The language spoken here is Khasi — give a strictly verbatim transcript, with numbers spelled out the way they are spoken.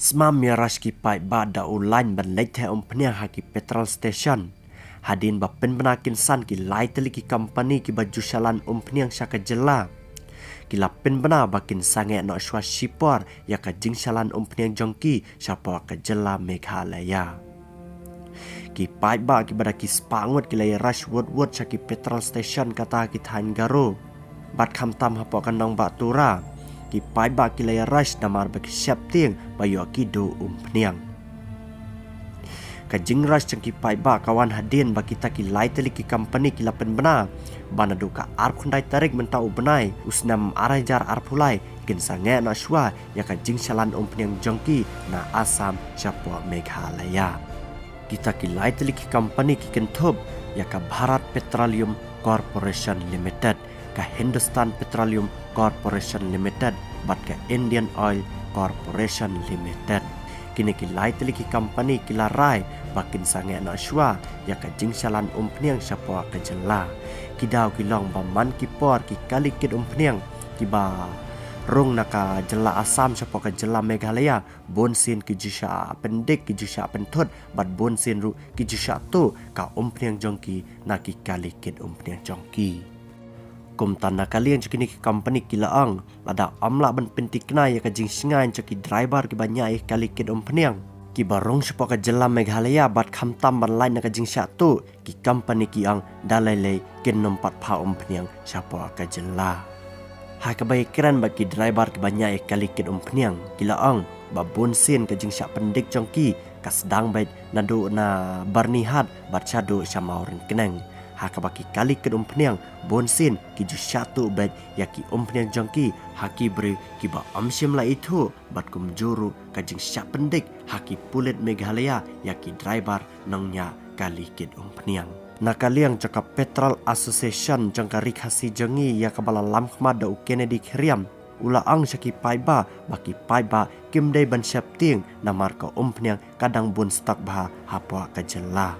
Sma ïa rush ki paidbah da u lain ban leit theh umphniang ha ki petrol station. Hadien ba pynbna kynsan ki lai tylli ki company kiba ju shalan umphniang sha ka jylla, ki la pynbna ba kin sangeh noh shuwa shipor ïa ka jingshalan umphniang jong ki shapoh ka jylla Meghalaya. Ki paidbah kiba da ki spah ngut ki la ïa rush wut wut sha ki petrol station kata ki thaiñ Garo. Bad khamtam hapoh ka nongbah Tura, ki paidbah ki la ïa rush namar ba ki sheptieng ba ïoh ki duh umphniang. Ka jingrush jong ki paidbah ka wan hadien ba kita ki lai tylli ki company ki la pynbna ba naduh ka arphew khyndai tarik mynta u bnai u snem ar hajar arphew lai kin sangeh noh shuwa ïa ka jingshalan umphniang jong ki na Assam shapoh Meghalaya. Kita ki lai tylli ki company ki kynthup ïa ka Bharat Petroleum Corporation Limited, ka Hindustan Petroleum Corporation Limited bad ka Indian Oil Corporation Limited. Kine ki lai tylli ki company ki la rai ba kin sangeh noh shuwa ïa ka jingshalan umphniang shapoh ka jylla. Ki daw ki long ba man ki por ki kali kit umphniang kiba rung na ka jylla Assam shapoh ka jylla Meghalaya, bun sien ki ju shah pyndik, ki ju shah pynthut bad bun sien ruh ki ju shah tuh ka umphniang jong ki na ki kali kit umphniang jong ki. Kumta na ka liang jong kine ki company ki la ong, lada ym lah ban pyntikna ïa ka jingshngaiñ jong ki driver kiba ñiah ïa ki kali kit umphniang, kiba rung shapoh ka jylla Meghalaya bad khamtam ban lait na ka jingshah tuh, ki company ki ong da lei lei kin nym pat phah umphniang shapoh ka jylla. Ha kaba ïakren bad ki driver kiba ñiah ïa ki kali kit umphniang, ki la ong ba bun sien ka jingshah pyndik jong ki ka sdang beit naduh na Byrnihat bad shaduh sha Mawryngkneng. Ha kaba ki kali kit umphniang bun sien ki ju shah tuh beit ïa ki umphniang jong ki ha ki briew kiba ym shym la ithuh bad kumjuh ruh ka jingshah pyndik ha ki pulit Meghalaya ïa ki driver nongñiah kali kit umphniang. Na ka liang jong ka Petrol Association jong ka Ri Khasi jong ngi ïa kaba la lam khmat da u Kennedy Khyriem, u la ong sha ki paidbah ba ki paidbah kim dei ban sheptieng namar ka umphniang ka dang bun stock bha hapoh ka jylla.